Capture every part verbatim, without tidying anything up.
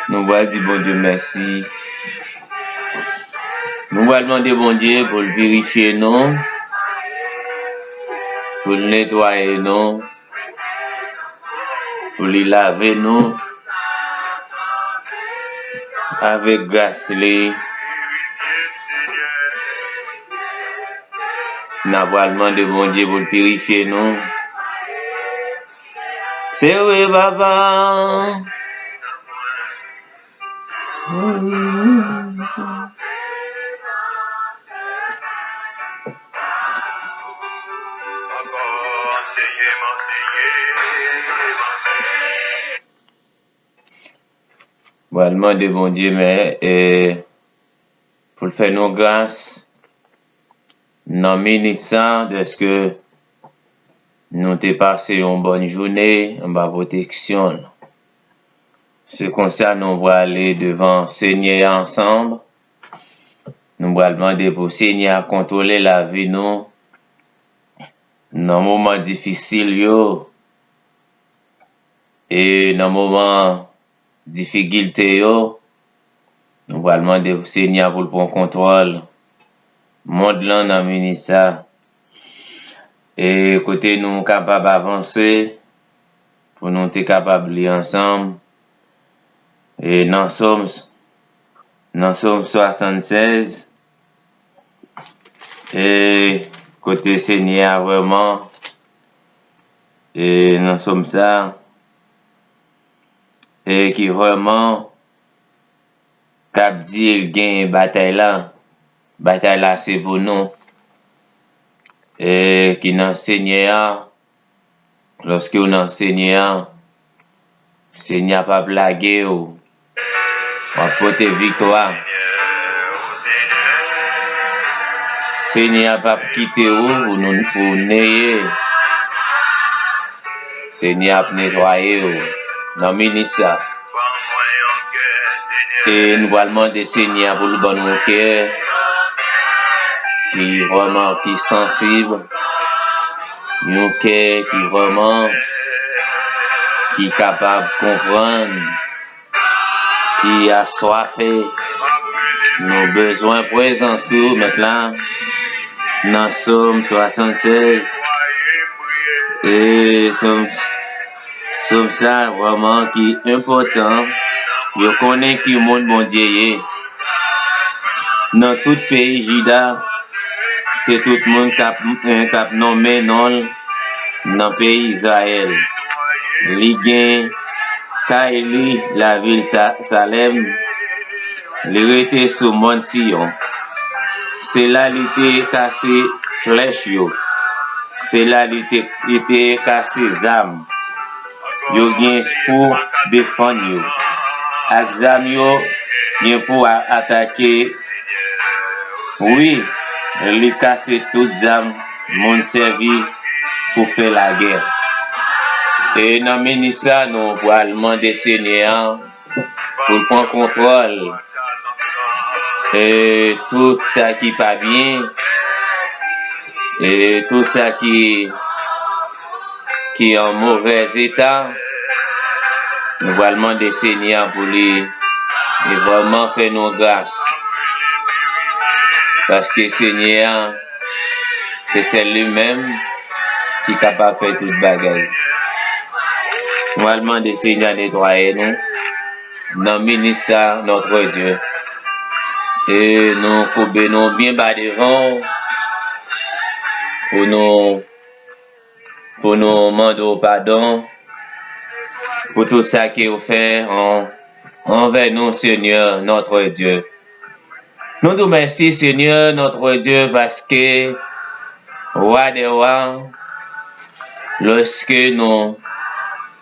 Nou pral di Bondye mèsi. Nou pral mande Bondye pou l pirifye nou, pou l netwaye nou, pou li lave nou avèk gras li. N a pral mande Bondye pou l pirifye nou. Se vre, papa. Pral mande Bondye, men, e, pou l fè nou gras nan minit sa, dèske nou te pase yon bòn jounen anba pwoteksyon l. Se konsa nou prale devan Senyè a ansanm. Nou pral mande pou Senyè a kontwole lavi nou nan moman difisil yo e nan moman difikilte yo. Nou pral mande Senyè a pou l pran kontwòl mond lan nan minit sa. E kote nou kapab avanse, pou nou te kapab li ansanm. E nan Sòm, nan Sòm swasannsèz, e kote Senyè a vrèman, e nan Sòm sa, e ki vrèman k ap di l genyen batay la, batay la se pou nou, e ki nan Senyè a, lòske w nan Senyè a, Senyè a p ap lage w, w ap pote viktwa. Senyè a p ap kite w pou nou, pou w neye. Senyè ap netwaye w nan minit sa. E nou pral mande Senyè a pou l ban nou yon kè ki vrèman, ki sansib, yon kè ki vrèman, ki kapab konprann, ki aswafe. Nou bezwen prezans ou, Mèt la, nan Sòm swasannsèz. E Sòm, Sòm sa vrèman ki enpòtan. Yo konnen ki moun Bondye ye. Nan tout peyi Jida, se tout moun k ap, k ap nonmen non l nan peyi Izrayèl. Li gen kay li, lavil Sa-, Salèm. Li rete sou mòn Siyon. Se la li te kase flèch yo. Se la li te, li te kase zam yo gen pou defann yo. Ak zam yo gen pou a-, atake. Wi, li kase tout zam moun sèvi pou fè lagè. E nan minit sa, nou pral mande Senyè a pou l pran kontwòl. E tout sa ki pa byen, e tout sa ki, ki an movèz eta, nou pral mande Senyè a pou li, li vrèman fè nou gras. Paske Senyè a, se sèl li menm ki kapab fè tout bagay. Nou al mande Senyè a netwaye nou nan minit sa, Notre Dieu. E nou koube nou byen ba devan w pou nou, pou nou mande w padon pou tout sa ke w fè an, anvè nou, Senyè, Notre Dieu. Nou di w mèsi, Senyè, Notre Dieu, paske, Wa dè wa, lòske nou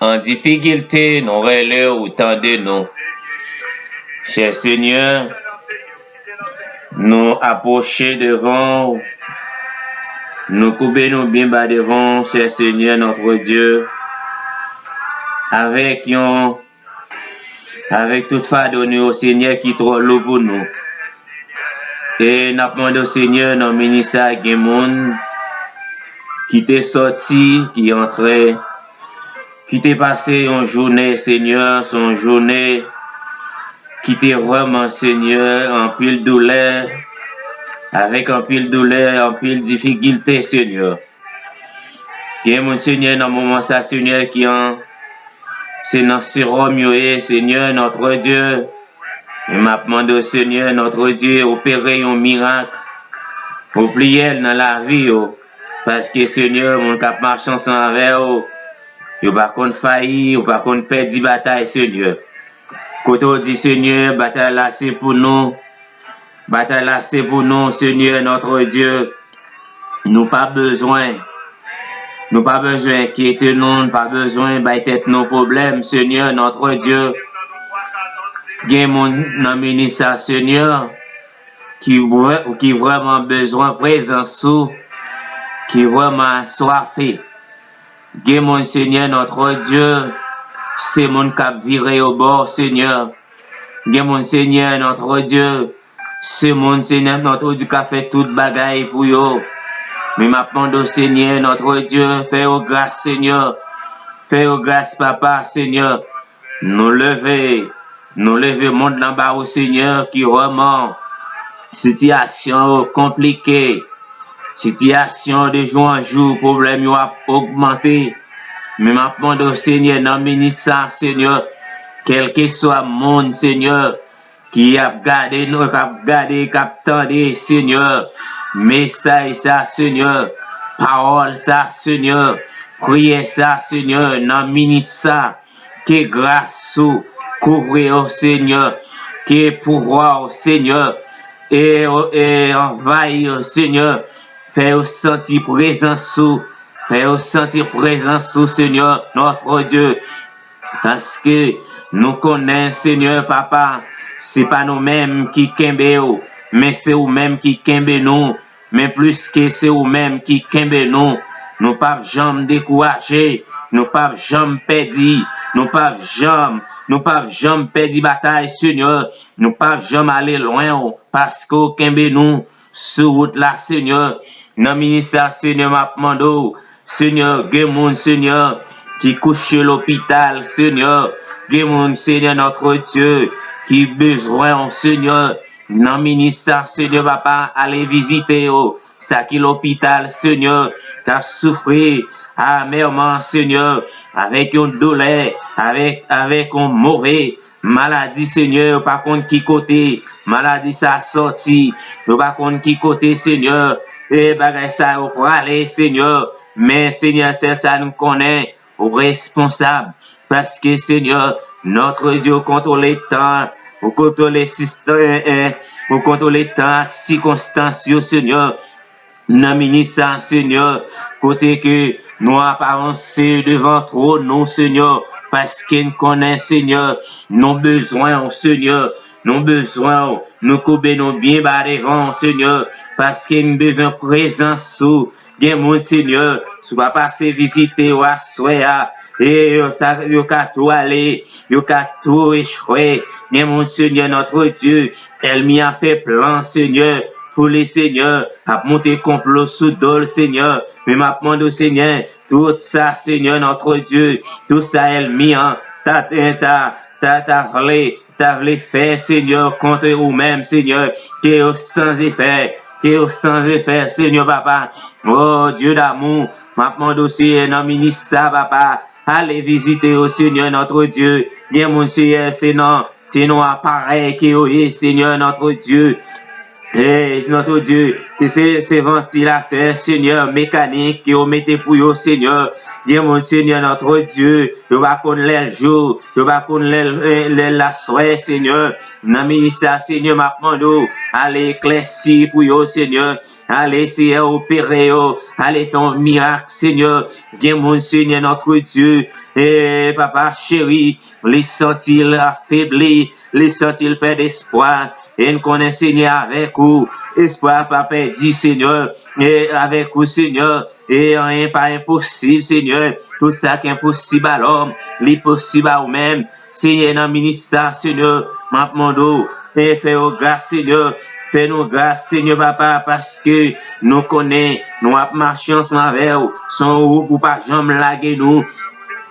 an difikilte, nou rele w, ou tande nou. Chè Senyè, nou apwoche devan w, nou koube nou byen ba devan w, chè Senyè, Notre Dieu, avèk yon avèk tout fado nou yo, Senyè, ki twò lou pou nou. E n ap mande w, Senyè, nan minit sa, gen moun ki te sòti, ki antre, ki te pase yon jounen, Senyè, se yon jounen ki te vrèman, Senyè, anpil doulè, avèk anpil doulè, anpil difikilte, Senyè. Gen moun, Senyè, nan moman sa, Senyè, ki an, se nan sewòm yo ye, Senyè, notre Dieu. E m ap mande w, Senyè, notre Dieu, opere yon mirak, oubliye l nan lavi yo. Paske, Senyè, moun k ap mache ansanm avè w, yo pa konn fayi, yo pa konn pèdi batay, Senyè. Kote w di, Senyè, batay la se pou nou. Batay la se pou nou, Senyè, notre Dieu. Nou pa bezwen, nou pa bezwen enkyete nou, nou pa bezwen bay tèt nou pwoblèm, Senyè, notre Dieu. Gen moun nan minit sa, Senyè, ki vrè-, ki vrèman bezwen prezans ou, ki vrèman aswafe. Gen moun, Senyè, notre Dieu, se moun k ap vire yo bò, Senyè. Gen moun, Senyè, notre Dieu, se moun, Senyè, notre Dieu, k ap fè tout bagay pou yo. Men m ap mande w, Senyè, notre Dieu, fè yo gras, Senyè. Fè yo gras, Papa, Senyè. Nou leve, nou leve mond lan ba ou, Senyè, ki vrèman sitiyasyon yo konplike. Sitiyasyon de jou an jou, pwoblèm yo ap ogmante. Men m ap mande w, Senyè, nan minit sa, Senyè, kèlkeswa moun, Senyè, ki ap gade nou, k ap gade, k ap tande, Senyè, mesaj sa, Senyè, pawòl sa, Senyè, priyè sa, Senyè, nan minit sa, ke gras ou kouvri yo, Senyè, ke pouvwa w, Senyè, e, e anvayi yo, Senyè, fè yo santi prezans ou, fè yo santi prezans ou, Senyè, notre Dieu. Paske nou konnen, Senyè, Papa, se pa nou menm ki kenbe w, men se ou menm ki kenbe nou. Men plis ke se ou menm ki kenbe nou, nou p ap janm dekouraje, nou p ap janm pèdi, nou p ap janm, nou p ap janm pèdi batay, Senyè. Nou p ap janm ale lwen w, paske w kenbe nou sou wout la, Senyè. Nan minit sa, Senyè, m ap mande w, Senyè, gen moun, Senyè, ki kouche lopital, Senyè. Gen moun, Senyè, notre Dieu, ki bezwen w, Senyè. Nan minit sa, Senyè, Papa, ale vizite yo. Sa ki lopital, Senyè, k ap soufri amèman, Senyè, avèk yon doulè, avèk, avèk yon move maladi, Senyè, yo pa konn ki kote maladi sa sòti, yo pa konn ki kote, Senyè, e bagay sa yo prale, Senyè. Men, Senyè, sèl sa nou konnen, ou responsab. Paske, Senyè, notre Dieu, ou kontwole tan, ou kontwole sistan, eh, eh, ou kontwole tan ak sikonstans yo, Senyè. Nan minit sa, Senyè, kote ke nou ap avanse devan twòn ou, Senyè, paske n konnen, Senyè, nou bezwen w, Senyè, nou bezwen w, nou koube nou byen ba devan w, Senyè, paske n bezwen prezans ou. Gen moun, Senyè, si w pa pase vizite yo aswè a, e yo, sa, yo ka tou ale, yo ka tou echwe. Gen moun, Senyè, notre Dieu, ènmi a fè plan, Senyè, pou li, Senyè, ap monte konplo sou do l, Senyè. Men m ap mande w, Senyè, tout sa, Senyè, notre Dieu, tout sa ènmi an ta, ta, ta, ta vle, ta vle fè, Senyè, kont ou menm, Senyè, ke yo san efè, ke yo san efè, Senyè, Papa. Oh, Dieu d'amour, m ap mande w, Senyè, nan minit sa, Papa, ale vizite yo, Senyè, notre Dieu. Gen moun, Senyè, se nan, se nan aparèy ke yo ye, Senyè, notre Dieu. E, notre Dieu, ke se, se vantilatè, Senyè, mekanik ke yo mete pou yo, Senyè. Gen moun, Senyè, notre Dieu, yo pa konn lè jou, yo pa konn lè, lè, lè laswè, Senyè. Nan minit sa, Senyè, m ap mande w, ale eklèsi pou yo, Senyè. Ale, Senyè, opere yo. Ale fè yon mirak, Senyè. Gen moun, Senyè, notre Dieu, e, Papa cheri, li santi l afebli, li santi l pèdi espwa. E n konnen, Senyè, avèk ou, espwa pa pèdi, Senyè. E avèk ou, Senyè, e anyen pa enposib, Senyè. Tout sa ki enposib a lòm, li posib a ou menm. Senyè, nan minit sa, Senyè, m ap mande w, e fè yo gras, Senyè. Fè nou gras, Senyè Papa, paske nou konnen nou ap mache ansanm avè w. Se yon wout ou pa janm lage nou.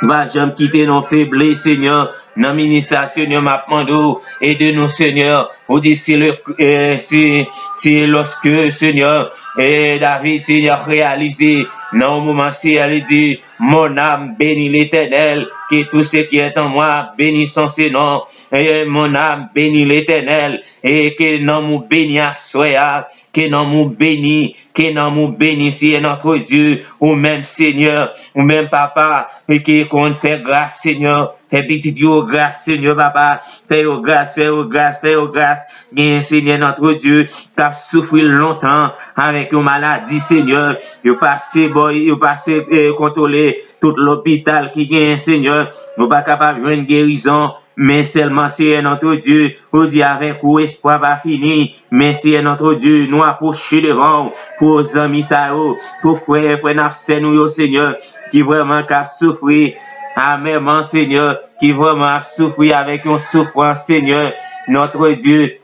Ou pa janm kite nou feble, Senyè. Nan minit sa, Senyè, m ap mande w, ede nou, Senyè. Ou di, si le, eh, si, si lorsque, Senyè, eh, David, Senyè, reyalize nan yon moman, Senyè, li di, Mon âme bénit l'Éternel, que tout ce qui est en moi bénisse son Saint nom. Et mon âme bénit l'Éternel, et que nanm ou beni aswè a, ke nanm ou beni, ke nanm ou beni, Senyè notre Dieu, ou menm Senyè, ou menm Papa, e ke konn fè gras, Senyè, fè pitit yo gras, Senyè Papa, fè yo gras, fè yo gras, fè yo gras, genyen Senyè notre Dieu, k ap soufri lontan avèk yon maladi, Senyè, yo pase bò, yo pase eh, kontwole tout lopital ki genyen, Senyè, yo pa kapab jwenn gerizon, men sèlman, Senyè notre Dieu, ou di avèk ou espwa pa fini, men Senyè notre Dieu, nou apwoche devan w pou zanmi sa yo, pou frè, frè n ap sè nou yo, Senyè, ki vrèman k ap soufri amèman, Senyè, ki vrèman ap soufri avèk yon soufrans, Senyè, notre Dieu,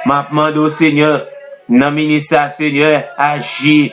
m ap mande w, Senyè, nan minit sa, Senyè, aji,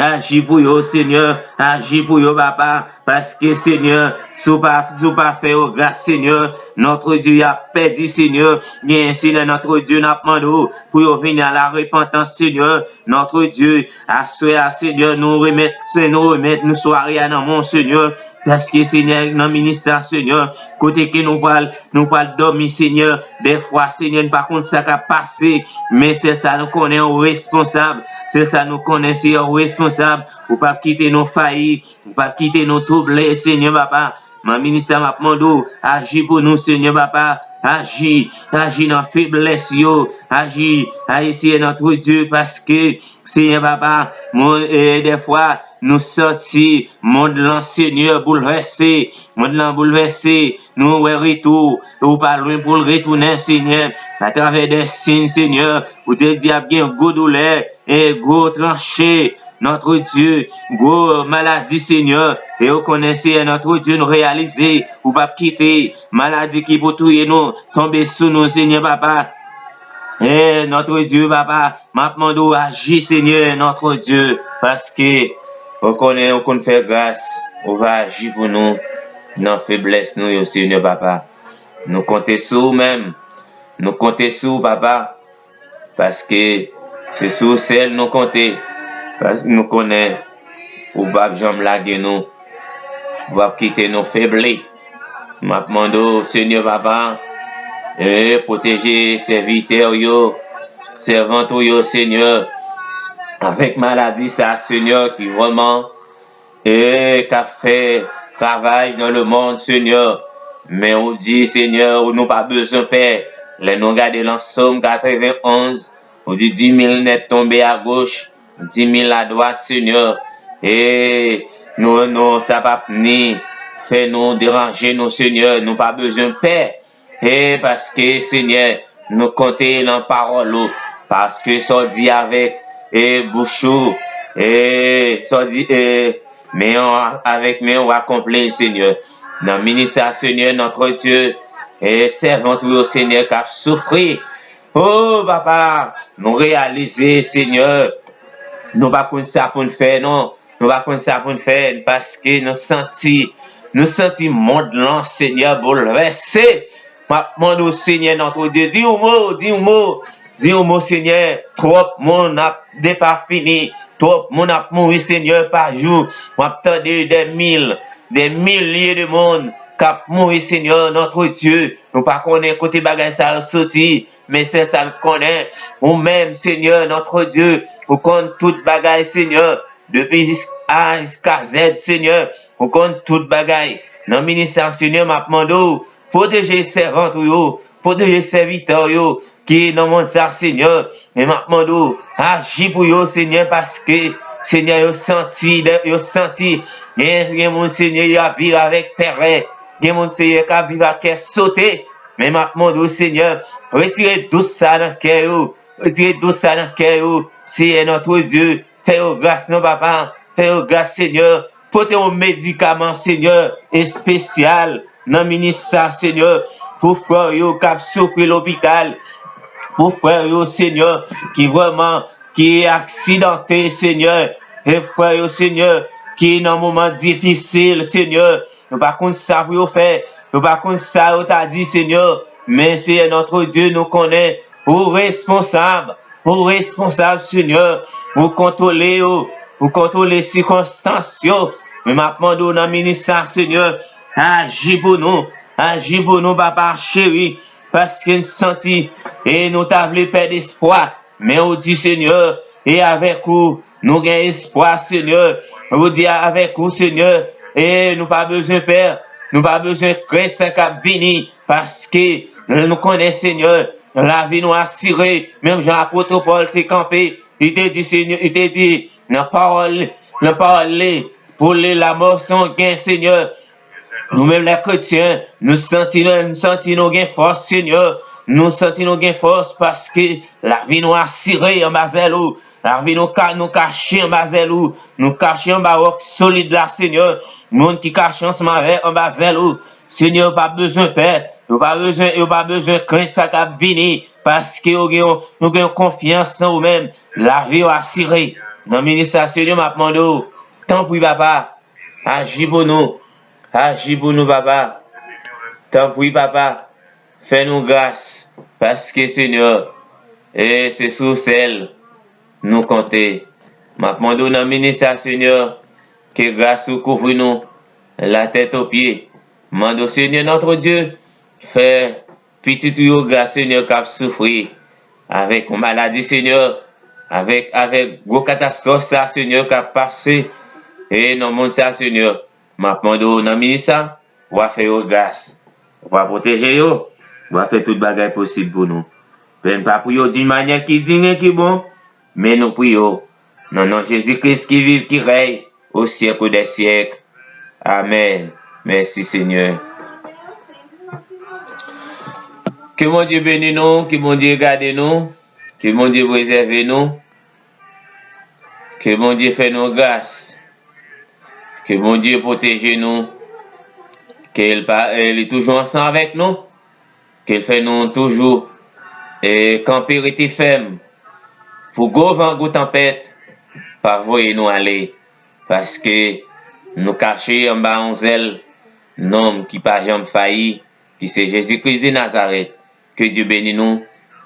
aji pou yo, Senyè, aji pou yo, Papa, paske, Senyè, si w pa, si w pa fè yo gras, Senyè, notre Dieu, y ap pèdi, Senyè, genyen, Senyè, notre Dieu, n ap mande w pou yo vini a la repantans, Senyè, notre Dieu, aswè a, Senyè, nou remèt, se nou remèt nou sware a nan men w, Senyè, paske, Senyè, nan minit sa, Senyè, kote ke nou pral, nou pral dòmi, Senyè, dèfwa, Senyè, nou pa konn sa k ap pase, men sèl sa nou konnen ou responsab, sèl sa nou konnen, Senyè, ou responsab, ou p ap kite nou fayi, ou p ap kite nou twouble, Senyè, Papa, nan minit sa, m ap mande w, aji pou nou, Senyè, Papa, aji, aji nan feblès yo, aji, aji, Senyè, notre Dieu, paske, Senyè Papa, mwen, e, dèfwa, nou santi mond lan, Senyè, boulvèse. Mond lan boulvèse. Nou wè retou ou pa lwen pou l retounen, Senyè. Atravè de siy, Senyè, ou te di ap gen gwo doulè e gwo tranche. Notre Dieu, gwo maladi, Senyè. E ou konnen, Senyè, notre Dieu, nou reyalize ou p ap kite maladi ki pou touye nou tonbe sou nou, Senyè Papa. E, notre Dieu, Papa, m ap mande w aji, Senyè, notre Dieu, paske ou konnen ou konn fè gras, ou va aji pou nou nan feblès nou yo, Senyè, Papa. Nou konte sou ou menm. Nou konte sou ou, Papa, paske se sou ou sèl nou konte. Paske nou konnen ou p ap janm lage nou. Ou p ap kite nou feble. M ap mande w, Senyè Papa, e, pwoteje sèvitè w yo, sèvant ou yo, Senyè, avèk maladi sa, Senyè, ki vrèman, e, k ap fè ravaj nan lemonn, Senyè. Men ou di, Senyè, nou pa bezwen pè. Lè nou gade nan Sòm katrevenn onz, ou di, dix mille nèt tonbe agoch, dix mille adwat, Senyè. E nou, nou, sa p ap ni fè nou deranje nou, Senyè. Nou pa bezwen pè. E paske, Senyè, nou konte nan pawòl ou. Paske sa w di avèk, e, bouch ou, e, sa w di, e, men an avèk men ou akonpli l, Senyè. Nan minit sa, Senyè, notre Dieu, e sèvant ou yo, Senyè, k ap soufri. O, Papa, nou reyalize, Senyè, nou pa konn sa pou n fè, non. Nou pa konn sa pou n fè, paske nou santi, nou santi mond lan, Senyè, boulvèse. M ap mande w, Senyè, notre Dieu, di yon mo, di yon mo, di yon mo, Senyè. Twòp moun ap depafini, twòp moun ap mouri, Senyè, pa jou. M ap tande de mil, de milye de moun k ap mouri, Senyè, notre Dieu. Nou pa konnen kote bagay sa yo soti, men sèl sa n konnen, ou menm, Senyè, notre Dieu, ou konn tout bagay, Senyè, depi jis-, A jiska Z, Senyè, ou konn tout bagay. Nan minit sa, Senyè, m ap mande w, pwoteje sèvant ou yo, pwoteje sèvitè w yo ki nan mond sa, Senyè. Men m ap mande w, aji pou yo, Senyè, paske, Senyè, yo santi, yo santi. Gen, gen moun, Senyè, y ap viv avèk pèren. Gen moun, Senyè, k ap viv ak kè sote. Men m ap mande w, Senyè, retire dout sa nan kè yo. Retire dout sa nan kè yo. Senyè, notre Dieu, fè yo gras, non, Papa. Fè yo gras, Senyè. Pote yon medikaman, Senyè, espesyal nan minit sa, Senyè, pou frè yo k ap soufri lopital. Pou frè yo, Senyè, ki vrèman, ki aksidante, Senyè, e frè yo, Senyè, ki nan moman difisil, Senyè, yo pa konn sa pou yo fè, yo pa konn sa yo ta di, Senyè, men Senyè notre Dieu, nou konnen ou responsab, ou responsab, Senyè, ou kontwole yo, ou kontwole sikonstans yo. Men m ap mande w nan minit sa, Senyè, aji pou nou, aji pou nou, papa cheri, paske n santi e nou ta vle pèd espwa, men ou di, Senyè, e avèk ou, nou gen espwa, Senyè. Ou di avèk ou, Senyè, e nou pa bezwen pè, nou pa bezwen krent sa k ap vini, paske nou konnen, Senyè, lavi nou asire. Menm jan apot Pòl te kanpe, li te di, Senyè, li te di nan pawòl, nan pawòl li, pou li, lamò se yon gen, Senyè. Nou menm lè kretyen, nou santi, nou santi nou gen fòs, Senyè. Nou santi nou gen fòs paske lavi nou asire anba zèl ou. Lavi nou ka, nou kache anba zèl ou. Nou kache anba wòk solid la, Senyè. Moun ki kache ansanm avè anba zèl ou, Senyè, yo pa bezwen pè. Yo pa bezwen, yo pa bezwen krent sa k ap vini, paske yo gen yon, nou gen yon konfyans nan ou menm. Lavi yo asire. Nan minit sa, Senyè, m ap mande w, tanpri, papa, aji pou nou. Aji pou nou, papa. Tanpri, papa, fè nou gras, paske, Senyè, e se sou sèl nou konte. M ap mande w nan minit sa, Senyè, ke gras ou kouvri nou, latèt o pye. Mande w, Senyè notre Dieu, fè pitit ou yo gras, Senyè, k ap soufri avèk yon maladi, Senyè, avèk, avèk gwo katastwòf sa, Senyè, k ap pase e nan mond sa, Senyè. M ap mande w nan minit sa, w a fè yo gras, w a pwoteje yo, w a fè tout bagay posib pou nou. Pè n pa priye w d'une manière ki digne, ki bon, men nou priye w nan non Jezi Kris ki viv, ki rèy au siècle des siècles. Amèn. Mèsi, Senyè. Ke Bondye beni nou, ke Bondye gade nou, ke Bondye prezève nou, ke Bondye fè nou gras, ke Bondye pwoteje nou, ke l pa, e, li toujou ansanm avèk nou, ke l fè nou toujou, e, kanpe rete fèm, pou gwo van, gwo tanpèt pa voye nou ale, paske nou kache anba yon zèl nonm ki pa janm fayi, ki se Jezi Kris de Nazarèt. Ke Dye beni nou,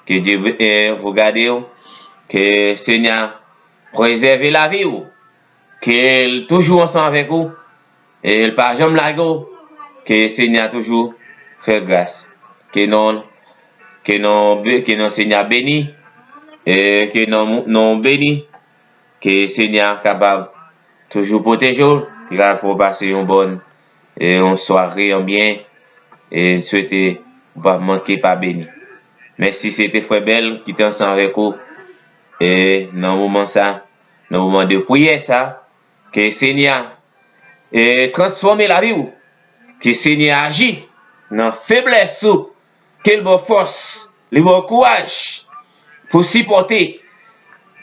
ke Dye, e, vou gade w, ke Senyè prezève lavi w, ke l toujou ansanm avèk ou, e l pa janm lage w, ke Senyè toujou fè gras, ke non, ke non, ke non Senyè beni, e ke non, non beni, ke Senyè kapab toujou pwoteje w, li ka fè w pase yon bòn, e yon sware an byen, e n swete ou pa manke pa beni. Mèsi, se te frè Bèl ki te ansanm avèk ou, e nan moman sa, nan moman de priyè sa, ke Senyè, e, transfòme lavi w, ke Senyè aji nan feblès ou, ke l ba w fòs, li ba w kouraj pou sipòte,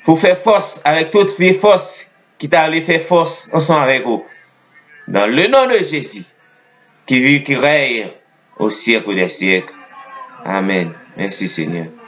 pou fè fòs avèk tout vye fòs ki ta vle fè fòs ansanm avèk ou. Dans le nom de Jésus, qui vit, qui règne au siècle des siècles. Amèn. Mèsi, Senyè.